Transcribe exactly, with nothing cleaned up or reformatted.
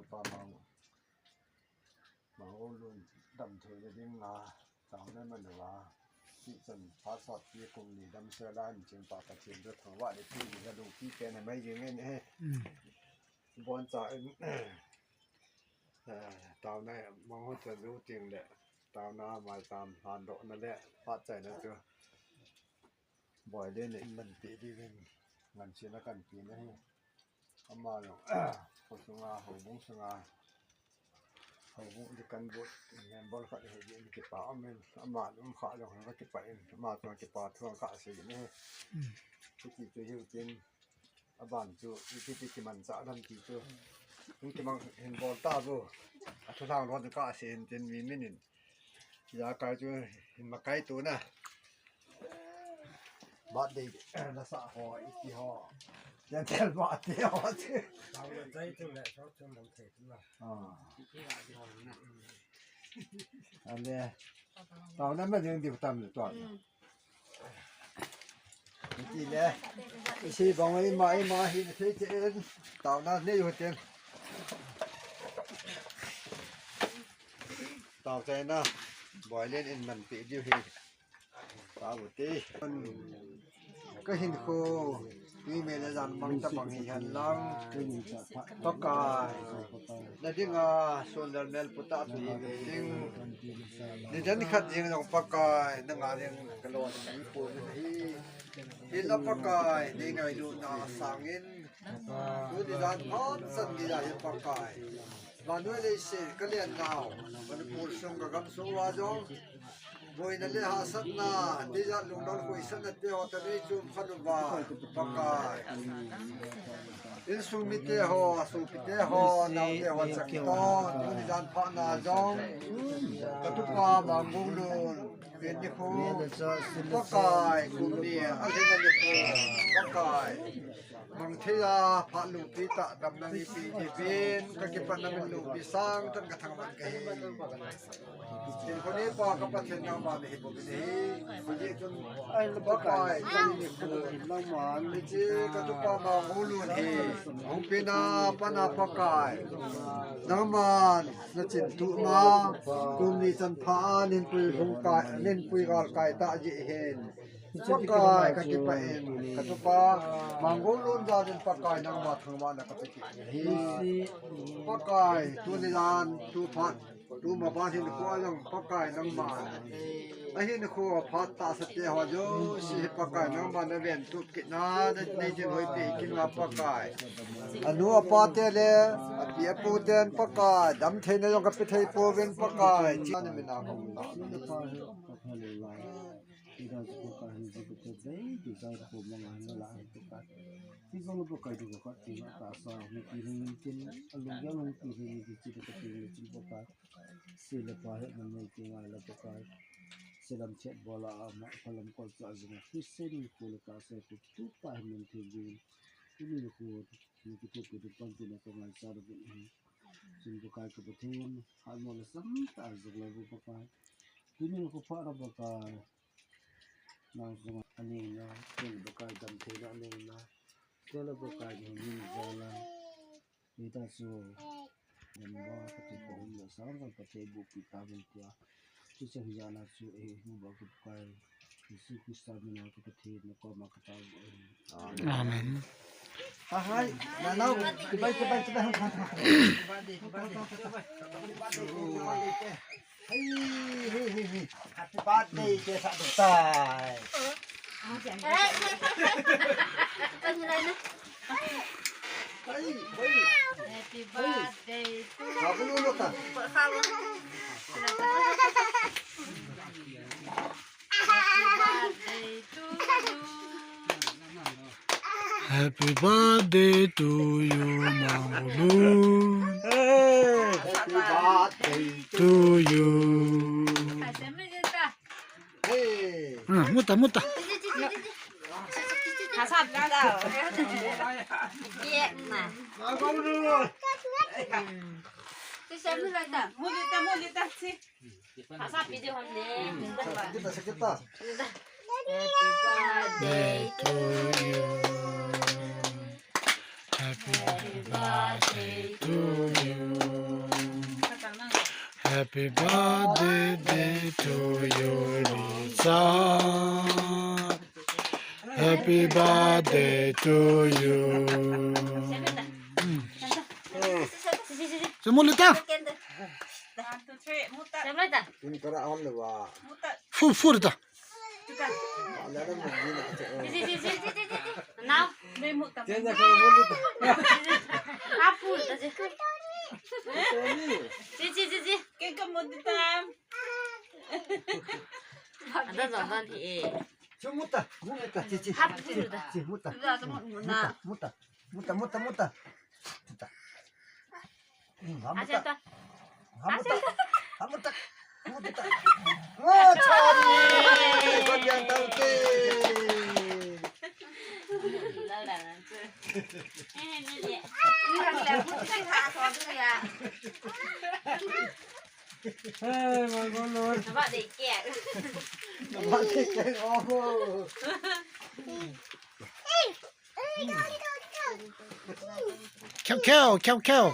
Pa Mang, Mang Ong Lun damtheina dinga taona man uva, hichan phat sotpi kum ni damsel a hinchin Pa Pathen chu thangvah le pi ding a lungpi pen a mai ding in ahi. Boncha in, eh, taona Mang Ong Lun chan jou teng le taona maicham lhandohna le phatchaina chu Boilen in manpeh diuvin ngansena kahin pe ahi. Ama jong, khosunga, houbung sunga, houbung deacon board member khat ahi jeh in kipa um in, ama um kha jong kakipah in, ama chunga kipa thu kasei in ahi. Hiti chu hiu tin, aban chu ipi ti kimanchah lam ti chu hung kimang hin bol tauvo. Athu lhang lhon kasei in tin mi min in ijakai chu hin makai tuna. Birthday nasah ho, iti ho, gentle birthday ho chu. Ah. Ale, taona man ding diu tam le tua. Hiti le, isi bang ima ima hina thei chen, taona nei u tin. Taochaina, Boilen in manpeh diu ahi. Tao te. Kahinkho, tui mel le jan mang tabang hihen lang, Pakai, nadinga sun le mel putah chu hive ding. Nidan khat jeng jong Pakai, nanga ding kalon kahi pouvin ahi. Hinla Pakai, nei ngailutna sangin, tuni jan phat chan geiya hi Pakai, vannoi leiset kalen nau, Manipur sung kagam sung uva jong boina le hahsatna, tijat lungdon khohsahna te ho toh nei chom khat uva, Pakai, insung mite ho, sopite ho, naote ho changtoh, tuni jan phat na jong katupa Mang Ong Lun pen nikho, Pakai, kum ni alhinna nikho, Pakai, mang thei a phat lungpi tah damna neipe diuvin kakipatna min lungpi sangtah in kathangvah in kahi. Hinkho neipa ka Pathen, nangma nahi bouvin ahi. Hijeh chun Pakai, tuni nikho, hiche katupa Mang Ong Lun hi ahung penna patna Pakai, nangman nachin tuh ma, kum ni chan pha a nahin pui lhung kai, nahin pui gal kai tah jeh hin, Pakai, kakipah in, katupa Mang Ong Lun jal in Pakai, nangma thangvahna kape kit ahi. Pakai, tuni jan, tu phat, tuma ban hinkho a jong Pakai, nangma ahinkho phat tahsa te ho jouse hi Pakai, nangma naven tup kitna nei jing hoipi kit ma Pakai. Anu apa te le api apu ten Pakai, damtheina jong kape thei pouvin Pakai, china mina kaum na. Ida chu Pakai hin ji kute bei ti kai khom na ngai na la Pakai. Ti jong Pakai du ka ti na ta sa ni ti ring tin, alung ya lung ti ring ti chi ka ti ni chin Pakai. Se le pa he man nei ti ngai la Pakai. Se lam chet bola ama kalam kol cha jing a Christian ni ko le ka se ko tu pa hin man ti jing. Tuni ko ni ki tu ko du pan ti na ko ngai sa du ni. Chin Pakai ka Pathen, ha mo le sam ta jing la Pakai. Tuni ko pha ra Pakai. Nang sunga anina, ken Pakai damtheina anina, ken Pakai ni min jala. Ita chu, damna kati ko hum la sang sang Pakai bu pi ta min tia. Chu chang jana chu e, bu ba ko Pakai. Jesu Christa mina ko Pathen na ko ma ka ta bu. Amen. Amen. Ahai, na na, kibai, kibai, kibai. Hey, hey, hey, hey. Happy birthday, ke sa tu tai. Hey, hey. Happy birthday to you. Happy birthday to you. Happy birthday to you. Happy birthday to you, Mang Ong Lun. Hey, happy birthday to you. Hey. Ah, muta, muta. Mang Ong Lun. Mulita, mulita, si. Happy birthday to you. Happy birthday to you. Happy birthday to you, Lisa. Happy birthday to you. Semua letak. One, two, three, muta. Semua letak. Fu, fu letak. Now. Apu, ada jangan hi eh. Muta, muta, cici. Apu, muta. Muta, muta, muta, muta, muta, muta. Muta. Muta. Muta. Muta. Muta. Oh, Charlie. Kau jangan tahu ke. Hei, my God, Lord. Nampak dikit. Nampak dikit. Oh. Kau, kau, kau, kau.